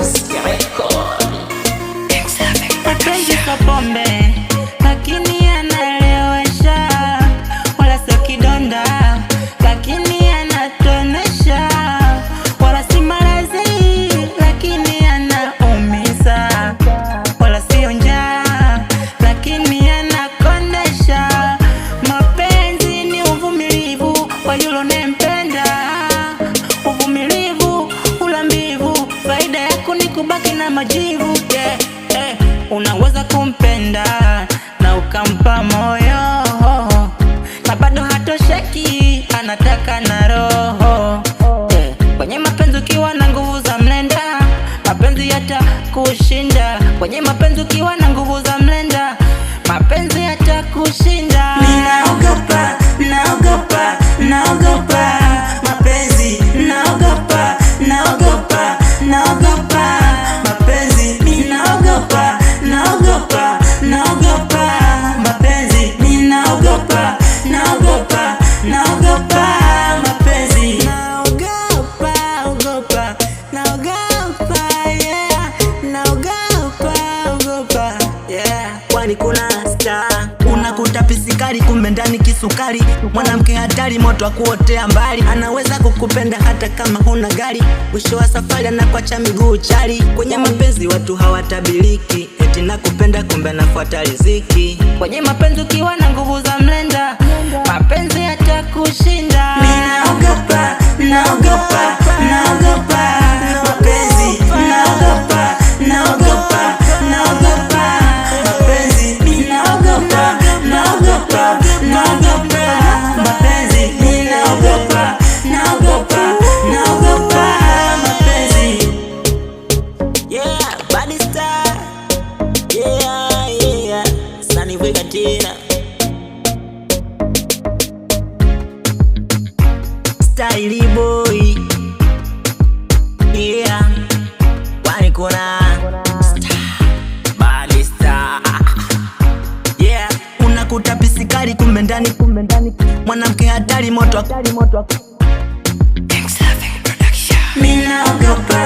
Record. Mapenzi sio pombe, lakini yanalewesha, wala sio kidonda, lakini yanatonesha, wala si maradhi, lakini yanaumiza, wala sio njaa, lakini yanakondesha. Mapenzi ni uvumilivu kwa yule unayempenda, uvumilivu hula mbivu, faida yako ni kubaki na majivu yeah. Unaweza kumpenda na ukampa moyo na bado hatosheki, anataka na roho yeah. Kwenye mapenzi ukiwa na nguvu za mlenda, mapenzi yatakushinda. Kwenye mapenzi ukiwa na nguvu za mlenda, mapenzi yatakushinda. Ninaogopa, naogopa, naogopa mapenzi, naogopa, naogopa, naogopa mapenzi, ninaogopa, naogopa, naogopa mapenzi, ninaogopa, naogopa, naogopa mapenzi, Naogopa, ogopa, naogopa, yeah. Naogopa, ogopa, yeah. Kwani kuna star unakuta pisikali, kumbe ndani kisukari. Mwanamke hatari, moto wa kuotea mbali, anaweza kukupenda hata kama huna gari. Mwisho wa safari anakuacha miguu chali. Kwenye mapenzi watu hawatabiliki, eti nakupenda kumbe anafuata riziki. Kwenye mapenzi ukiwa na nguvu za mlenda, mapenzi yatakushinda. Ninaogopa, naogopa, naogopa mapenzi, naogopa, naogopa, naogopa mapenzi, ninaogopa, naogopa, naogopa mapenzi, ninaogopa, naogopa, naogopa mapenzi. Yeah, Body Star. Yeah. Sunny Vega tena. Style boy. Yeah, kwani kuna Body Star. Yeah, unakuta pisikali kumbe ndani mwanamke hatari moto. Ninaogopa.